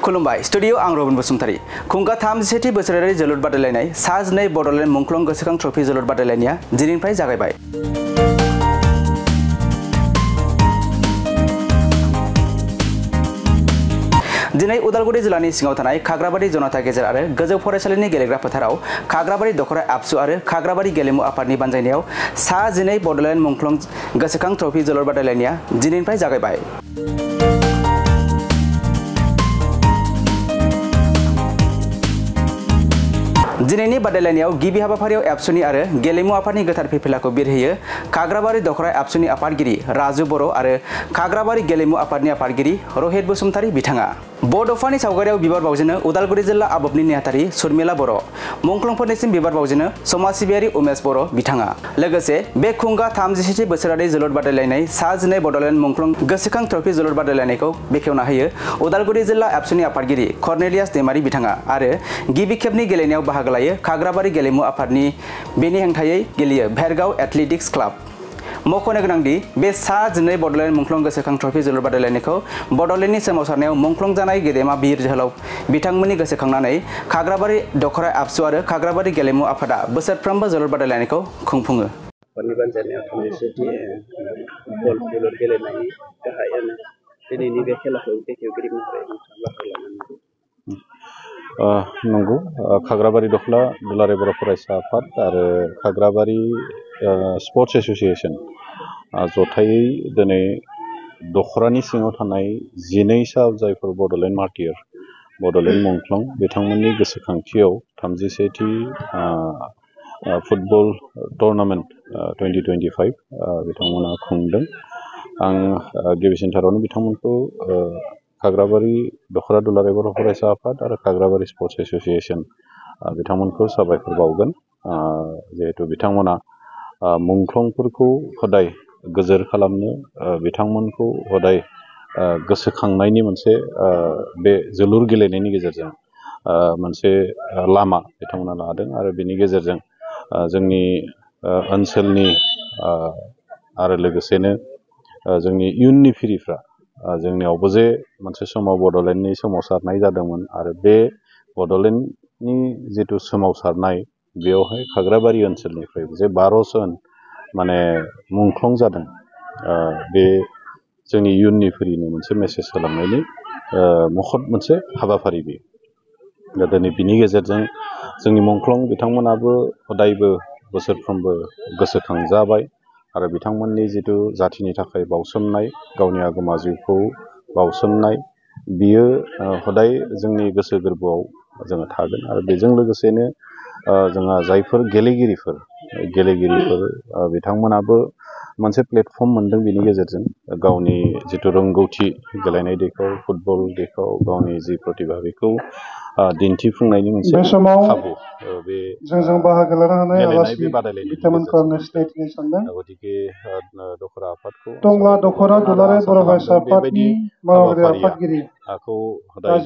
खुलुमबाय स्टुडियो आं रबिन बसुमतारी खुंगा 37थि बोसोरारि जोलुर बादायलायनाय सा-12 बड'लेण्ड मुंख्लं गोसोखां ट्रफी जोलुर बादायलायनाया दिनैनिफ्राय जागायबाय। दिनै उदालगुरि जिल्लानि सिङाव थानाय खाग्राबारि जनता गेजेर आरो गोजौ फरायसालिनि गेलेग्रा फोथाराव खाग्राबारि दखरा आबसु आरो खाग्राबारि गेलेमु आफादनि बानजायनायाव सा-12 बड'लेण्ड मुंख्लं गोसोखां ट्रफी जोलुर बादायलायनाया दिनैनिफ्राय जागायबाय। दिनैनि बादायलायनायाव गिबि हाबाफारियाव एबसुनि आरो गेलेमु आफादनि गोथार फिरफिलाखौ बिरहोयो खाग्राबारि दखरा आबसुनि आफादगिरि राजु बर' आरो खाग्राबारि गेलेमु आफादनि आफादगिरि रहित बसुमतारी बिथाङा। बड'फानि सावगारियाव बिबार बावजेनो उदालगुरि जिल्ला आबोबनि नेहाथारि सुरमिला बर', मुंख्लंफोरनिसिम बिबार बावजेनो समाज सिबियारि उमेश बर' बिथाङा। लोगोसे बे खुंगा 37थि बोसोरारि जोलुर बादायलायनाय सा-12 बड'लेण्ड मुंख्लं गोसोखां ट्रफी जोलुर बादायलायनायखौ बेखेवना होयो उदालगुरि जिल्ला एबसुनि आफादगिरि कर्नेलियास दैमारि बिथाङा आरो गिबि खेबनि गेलेनायाव बाहागो लायो खाग्राबारि गेलेमु आफादनि बेनि हेंथायै गेलेयो भेरगाव एथलेटिक्स क्लाब। मख'नो गोनांदि बे सा-12 बड'लेण्ड मुंख्लं गोसोखां ट्रफी जोलुर बादायलायनायखौ बड'लेण्डनि सोमावसारनायाव मुंख्लं जानाय गेदेमा बिर जोहोलाव बिथांमोननि गोसोखांनानै खाग्राबारि दखरा आबसु आरो खाग्राबारि गेलेमु आफादा बोसोरफ्रोमबो जोलुर बादायलायनायखौ खुंफुङो। आफादनि बानजायनायाव 37थि फुटबल जोलुर गेलेनायनि गाहायानो दिनैनि बे खेलाखौ बेखेवगिरि महरै नोंथाङा बाहागो लानांगौ। नंगौ खाग्राबारि दख्ला दुलाराय बर' फरायसा आफाद आरो खाग्राबारि स्पर्ट्स एस'सिएशन जथायै दिनै दखरानि सिङाव थानाय 12सा जायफोर बड'लेण्ड मार्टियार बड'लेण्ड मुंख्लं बिथांमोननि गोसोखांथियाव 31थि फुटबल टुर्नामेन्ट 2025 बिथांमोना खुंदों। आं गिबिसिनथारावनो बिथांमोनखौ खाग्राबारि दखरा दुलाराय बर' फरायसा आफाद आरो खाग्राबारि स्पर्ट्स एस'सिएशन बिथांमोनखौ साबायखर बावगोन जिहेतु बिथांमोना मुंख्लंफोरखौ हदाय गोजोर खालामनो बिथांमोनखौ हदाय गोसोखांनायनि मोनसे बे जोलुर गेलेनायनि गेजेरजों मोनसे लामा बिथांमोना लादों आरो बेनि गेजेरजों जोंनि ओनसोलनि आरो लोगोसेनो जोंनि इयुननि फिरिफ्रा जोंनियावबो जे मोनसे समाव बड'लेण्डनि सोमावसारनाय जादोंमोन आरो बे बड'लेण्डनि जिथु सोमावसारनाय बेयावहाय खाग्राबारि ओनसोलनिफ्रायबो जे 12 जन माने मुंख्लं जादों बे जोंनि इयुननि फिरिनो मोनसे मेसेज होलांनायनि मखद मोनसे हाबाफारि बे। दा दिनै बिनि गेजेरजों जोंनि मुंख्लं बिथांमोनाबो हदायबो बोसोरफ्रोमबो गोसोखांजाबाय आरो बिथांमोननि जिथु जाथिनि थाखाय बावसोमनाय गावनि आगोमा जिउखौ बावसोमनाय बियो हदाय जोंनि गोसो गोरबोआव जोङो थागोन आरो बेजों लोगोसेनो जोंहा जायफोर गेलेगिरिफोर बिथांमोनाबो मोनसे प्लेटफर्म मोनदों बेनि गेजेरजों गावनि जिथु रोंगौथि गेलेनाय देखौ फुटबल देखौ गावनि जि प्रतिभा बेखौ दिन्थिफुंनायनि मोनसे खाबु बे जों बाहागो लानो हानाय गेलेनाय बे बादायलायनायनि गतिके दखरा आफादखौ टंला दखरा दुलाराय बर' फरायसा आफादनि हाबाफारिखौ हदाय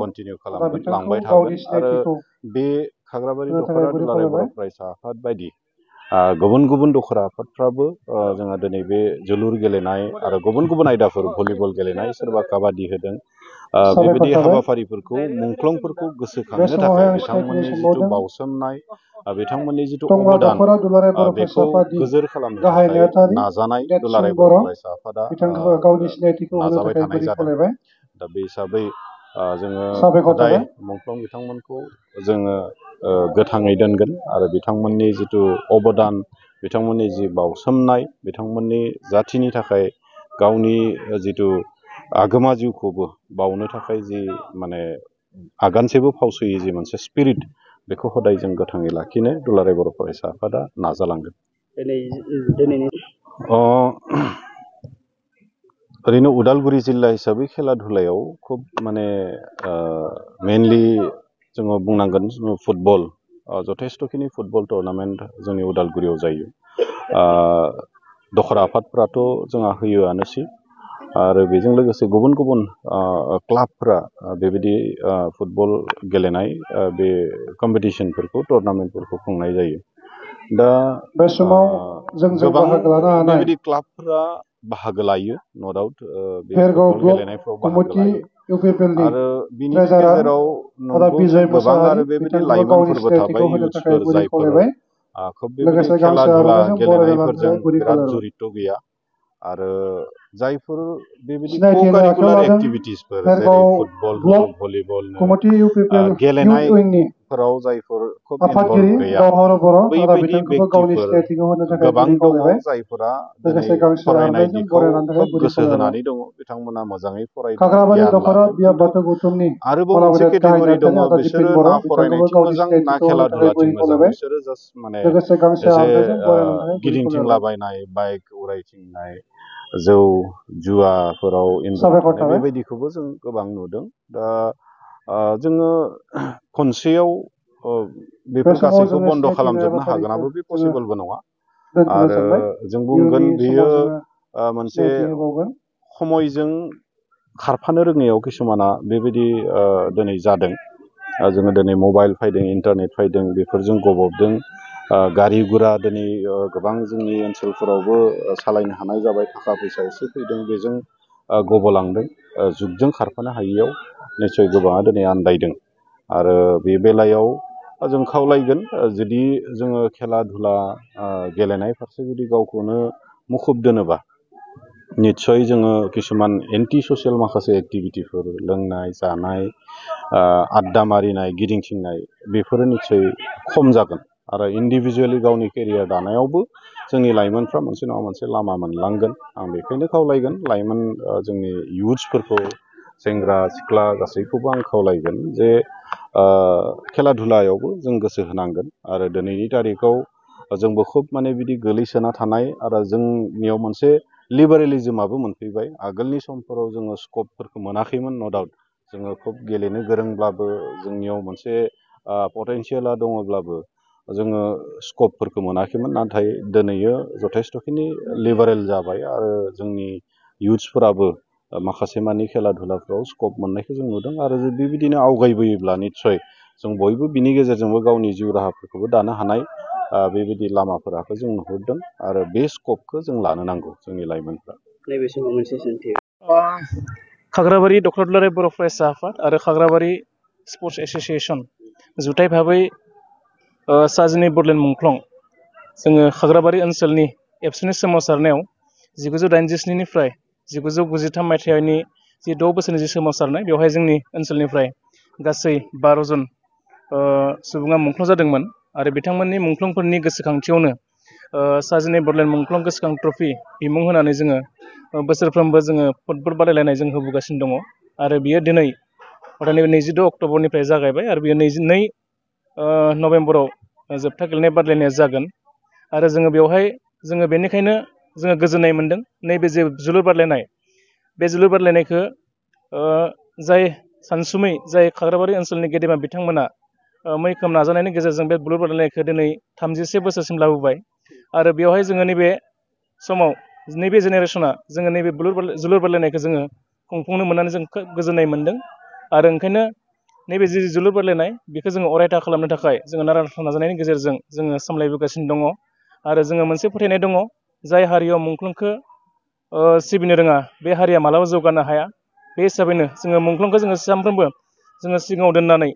कन्टिनिउ खालामगोन लांबाय थागोन आरो बे खाग्राबारि दखरा दुलाराय बर' फरायसा आफाद बायदि गुबुन गुबुन दखरा आफादफ्राबो जोंहा दिनै बे जोलुर गेलेनाय आरो गुबुन गुबुन आयदाफोर भलिबल गेलेनाय सोरबा काबादि होदों बेबायदि हाबाफारिफोरखौ मुंख्लंफोरखौ गोसोखांनो थाखाय बिथांमोननि जिथु बावसोमनाय बिथांमोननि जिथु अबदान बेखौ गोजोर खालामनो थाखाय नाजानाय दुलाराय बर' फरायसा आफादा नाजाबाय थानाय जादों। दा बे हिसाबै जोङो हदाय मुंख्लं बिथांमोनखौ जोङो गोथाङै दोनगोन आरो बिथांमोननि जिथु अबदान बिथांमोननि जि बावसोमनाय बिथांमोननि जाथिनि थाखाय गावनि जिथु आगोमा जिउखौबो बावनो थाखाय जि माने आगानसेबो फावसोयै जि मोनसे स्पिरिट बेखौ हदाय जों गोथाङै लाखिनो दुलाराय बर' फरायसा आफादा नाजालांगोन। ओरैनो उदालगुरि जिल्ला हिसाबै खेला धुलायाव खुब माने मेनलि जोङो बुंनांगोन फुटबल जथेस्थ'खिनि फुटबल टुर्नामेन्ट जोंनि उदालगुरियाव जायो। दखरा आफादफ्राथ' जोंहा होयोआनोसै आरो बेजों लोगोसे गुबुन गुबुन क्लाबफ्रा बेबायदि फुटबल गेलेनाय बे कम्पिटिशनफोरखौ टुर्नामेन्टफोरखौ खुंनाय जायो। दा बे समाव जों गोबां बेबायदि क्लाबफ्रा बाहागो लायो न' डाउट बे भेरगाव फुटबल ब्लक गेलेनायफ्राव बाहागो कमिटि लायो इउपिपिएलनि आरो बिनि ट्रेजारार गेजेराव आदा नंगौ बिजय गोबां मुसाहारि आरो बेबायदि बिथांखौबो गावनि लाइमोनफोरबो सिनायथिखौ थाबाय होनो थाखाय इयुथ्सफोर गुरै जायफोर खावलायबाय खोब बेबायदि लोगोसे खेला गांसे धुला आर'नाइजों बरायना लानो गेलेनायफोरजों थाखाय गुरै बिराद खावलायबाय जुरित' गैया आरो जायफोर बेबायदि सिनायथि क' होनो आखायाव कारिकुलार लादों एक्टिभिटिसफोर जेरै भेरगाव फुटबलनो ब्लक भलिबलनो कमिटि इउपिपिएल इउथ उइंनि गेलेनायफोराव जायफोर खोब इनभल्भ आफादगिरि गैया दावहारु बर' आदा बैबायदि बिथांखौबो गावनि बेक्तिफोर सिनायथिखौ होनो थाखाय गोबां गुरै दङ खावलायबाय जायफोरा दिनै लोगोसे गांसे फरायनाय आर'नाइजों दिगाव बरायना लानो थाखाय खोब गुरै गोसो खावलायबाय होनानै दङ बिथांमोना मोजाङै फरायदों खाग्राबारि गियान दख'रा लादों बिया खिन्थु बाथौ गौथुमनि आरोबाव मोनसे गलाबारिया गाहाय केटेगरि दङ नेहाथारि आदा दिप्लिन बिसोरो बर' ना बिथांखौबो फरायनायथिं गावनि मोजां ना सिनायथिखौ खेला होनो थाखाय धुलाथिं गुरै मोजां खावलायबाय बिसोरो जास्ट माने लोगोसे गांसे एसे आर'नाइजों बरायना लानो थाखाय गुरै खावलायबाय गिदिंथिंलाबायनाय बाइक उरायथिंनाय जौ जुवाफोराव इनभल्भ साबायखर थानाय थाबाय बेबायदिखौबो जों गोबां नुदों दा जोङो खनसेयाव बे बेफोर समाव गासैखौ जोङो बन्द' सिनायथि होनाय खालामजोबनो हाबाफारिखौ हागोनाबो बे जोङो पसिबोलबो नङा दोनथ'नो आरो सानबाय जों बुंगोन इयुननि बेयो समाव जोङो मोनसे सिनायथि होबावगोन समयजों खारफानो रोङैयाव किसुमाना बेबायदि दिनै जादों जोङो दिनै मबाइल फैदों इन्टारनेट फैदों बेफोरजों गबबदों गारि गुरा दिनै गोबां जोंनि ओनसोलफोरावबो सालायनो हानाय जाबाय थाखा फैसा एसे फैदों बेजों गबलांदों जुगजों खारफानो हायियाव निस्सय गोबाङा दिनै आन्दायदों आरो बे बेलायाव जों खावलायगोन जुदि जोङो खेला धुला गेलेनाय फारसे जुदि गावखौनो मुखुब दोनोबा निस्सय जोङो किसुमान एन्टि ससियेल माखासे एक्टिभिटिफोर लोंनाय जानाय आड्डा मारिनाय गिदिंथिंनाय बेफोरो निस्सय खम जागोन आरो इन्डिभिजुवेलि गावनि केरियार दानायावबो जोंनि लाइमोनफ्रा मोनसे नङा मोनसे लामा मोनलांगोन आं बेखायनो खावलायगोन लाइमोन जोंनि इयुथ्सफोरखौ सेंग्रा सिख्ला गासैखौबो आं खावलायगोन जे खेला धुलायावबो जों गोसो होनांगोन आरो दिनैनि तारिखाव जोंबो खोब माने बिदि गोलैसोना थानाय आरो जोंनियाव मोनसे लिबारेलिजमाबो मोनफैबाय आगोलनि समफोराव जोङो स्कपफोरखौ मोनाखैमोन न' डाउट जोङो खोब गेलेनो गोरोंब्लाबो जोंनियाव मोनसे पटेनसियेला दङब्लाबो जोङो स्कपफोरखौ मोनाखैमोन नाथाय दिनैयो जथेस्थ'खिनि लिबारेल जाबाय आरो जोंनि इयुथ्सफोराबो माखासे मानि खेला धुलाफ्राव स्कप मोननायखौ जों नुदों आरो बेबायदिनो आवगायबोयोब्ला निस्सय जों बयबो बिनि गेजेरजोंबो गावनि जिउ राहाफोरखौबो दानो हानाय बेबायदि लामाफोराखौ जों नुहुरदों आरो बे स्कपखौ जों लानो नांगौ जोंनि लाइमोनफ्रा नैबे समाव मोनसे सोंथि खाग्राबारि दख'रा दुलाराय बर' फरायसा आफाद आरो खाग्राबारि स्पर्ट्स एस'सियेसन जुथाइ भाबै सा 12 बड'लेण्ड मुंख्लं जोङो खाग्राबारि ओनसोलनि एबसुनि सोमावसारनायाव 1987निफ्राय 1993 मायथाइनि जि 6 बोसोरनि जि सोमावसारनाय बेवहाय जोंनि ओनसोलनिफ्राय गासै 12 जन सुबुङा मुंख्लं जादोंमोन आरो बिथांमोननि मुंख्लंफोरनि गोसोखांथियावनो सा 12 बड'लेण्ड मुंख्लं गोसोखां ट्रफि बिमुं होनानै जोङो बोसोरफ्रोमबो जोङो फुटबल बादायलायनाय जों होबोगासिनो दङ आरो बियो दिनै 22 अक्ट'बरनिफ्राय जागायबाय आरो बियो 22 नभेम्बराव जोबथा गेलेनाय बादायलायनाया जागोन आरो जोङो बेवहाय जोङो बेनिखायनो जोङो गोजोननाय मोन्दों नैबे जे जोलुर बादायलायनाय बे जोलुर बादायलायनायखौ जाय सानसुमै जाय खाग्राबारि ओनसोलनि गेदेमा बिथांमोना मैखोम नाजानायनि गेजेरजों बे जोलुर बादायलायनायखौ दिनै 31 बोसोरसिम लाबोबाय आरो बेवहाय जोङो नैबे समाव नैबे जेनेरेसना जोङो नैबे जोलुर बादायलायनायखौ जोङो खुंफुंनो मोननानै जों गोजोननाय मोन्दों आरो ओंखायनो नैबे जि जोलुर बादायलायनाय बेखौ जोङो अरायथा खालामनो थाखाय जोङो नारा नाथा नाजानायनि गेजेरजों जोङो सामलायबोगासिनो दङ आरो जोङो मोनसे फोथायनाय दङ जाय हारियाव मुंख्लंखौ सिबिनो रोङा बे हारिया मालाबा जौगानो हाया बे हिसाबैनो जोङो मुंख्लंखौ जोङो सानफ्रोमबो जोङो सिगाङाव दोननानै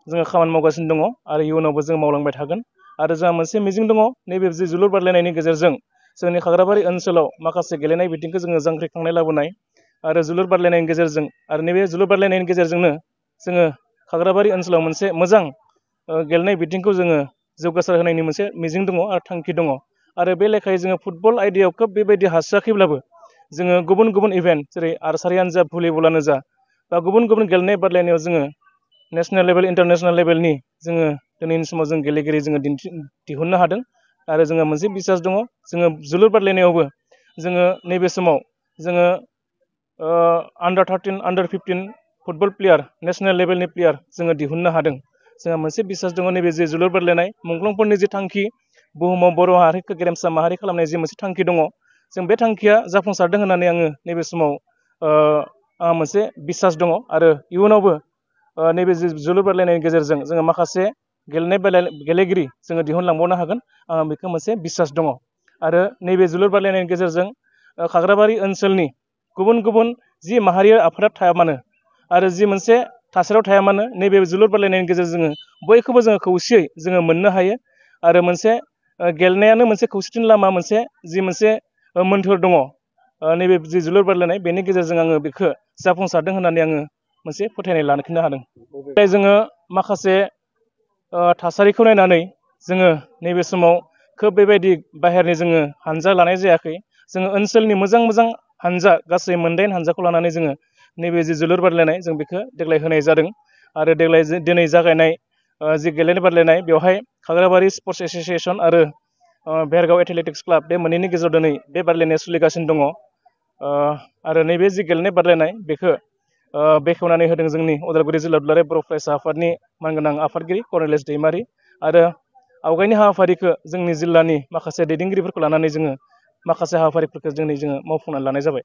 जोङो खामानि मावगासिनो दङ आरो इयुनावबो जों मावलांबाय थागोन आरो जोंहा मोनसे मिजिं दङ नैबे जि जोलुर बादायलायनायनि गेजेरजों जोंनि खाग्राबारि ओनसोलाव माखासे गेलेनाय बिथिंखौ जोङो जांख्रिखांनाय लाबोनाय आरो जोलुर बादायलायनायनि गेजेरजों आरो नैबे जोलुर बादायलायनायनि गेजेरजोंनो जोङो खाग्राबारि ओनसोलाव मोनसे मोजां गेलेनाय बिथिंखौ जोङो जौगासार होनायनि मोनसे मिजिं दङ आरो थांखि दङ आरो बे लेखायै जोङो फुटबल आयदायाव खोब बेबायदि हास्राखैब्लाबो जोङो गुबुन गुबुन इभेन्ट जेरै आर्सारियानो जा भलिबलानो जा बा गुबुन गुबुन गेलेनाय बादायलायनायाव जोङो नेसनेल लेभेल इन्टारनेसनेल लेभेलनि जोङो दिनैनि समाव जों गेलेगिरि जोङो दिहुननो हादों आरो जोङो मोनसे बिसास दङ जोङो जोलुर बादायलायनायावबो जोङो नैबे समाव जोङो आन्डार 13 आन्डार 15 फुटबल प्लेयार नेसनेल लेभेलनि प्लेयार जोङो दिहुननो हादों जोंहा मोनसे बिसास दङ नैबे जे जोलुर बादायलायनाय मुंख्लंफोरनि जे थांखि बुहुमाव बर' माहारिखौ गेरेमसा माहारि खालामनाय जे मोनसे थांखि दङ जों बे थांखिया जाफुंसारदों होननानै आङो नैबे समाव आंहा मोनसे बिसास दङ आरो इयुनावबो नैबे जोलुर बादायलायनायनि गेजेरजों जोङो माखासे गेलेगिरि जोङो दिहुनलांबावनो हागोन आंहा बेखौ मोनसे बिसास दङ आरो नैबे जोलुर बादायलायनायनि गेजेरजों खाग्राबारि ओनसोलनि गुबुन गुबुन जि माहारियारि आफादा थाया मानो आरो जि मोनसे थासारियाव थाया मानो नैबे जोलुर बादायलायनायनि गेजेरजों जोङो बयखौबो जोङो खौसेयै जोङो मोननो हायो आरो मोनसे गेलेनायानो मोनसे खौसेथिनि लामा मोनसे जि मोनसे मोन्थोर दङ नैबे जि जोलुर बादायलायनाय बेनि गेजेरजों आङो बेखौ जाफुंसारदों होननानै आङो मोनसे फोथायनाय लाखिनो हादों। जोङो माखासे थासारिखौ नायनानै जोङो नैबे समाव खोब बेबायदि बाहेरनि जोङो हानजा लानाय जायाखै जोङो ओनसोलनि मोजां मोजां हानजा गासै 8 हानजाखौ लानानै जोङो नैबे जि जोलुर बादायलायनाय जों बेखौ देग्लाय होनाय जादों आरो देग्लाय दिनै जागायनाय जि गेलेनाय बादायलायनाय बेवहाय खाग्राबारि स्पर्ट्स एस'सियेसन आरो भेरगाव एथलेटिक्स क्लाब बे मोननैनि गेजेराव दिनै बे बादायलायनाया सोलिगासिनो दङ आरो नैबे जि गेलेनाय बादायलायनाय बेखौ बेखेवनानै होदों जोंनि उदालगुरि जिल्ला दुलाराय बर' फरायसा आफादनि मानगोनां आफादगिरि कर्नेलेस दैमारि आरो आवगायनि हाबाफारिखौ जोंनि जिल्लानि माखासे दैदेनगिरिफोरखौ लानानै जोङो माखासे हाबाफारिफोरखौ जोङो मावफुंनानै लानाय जाबाय।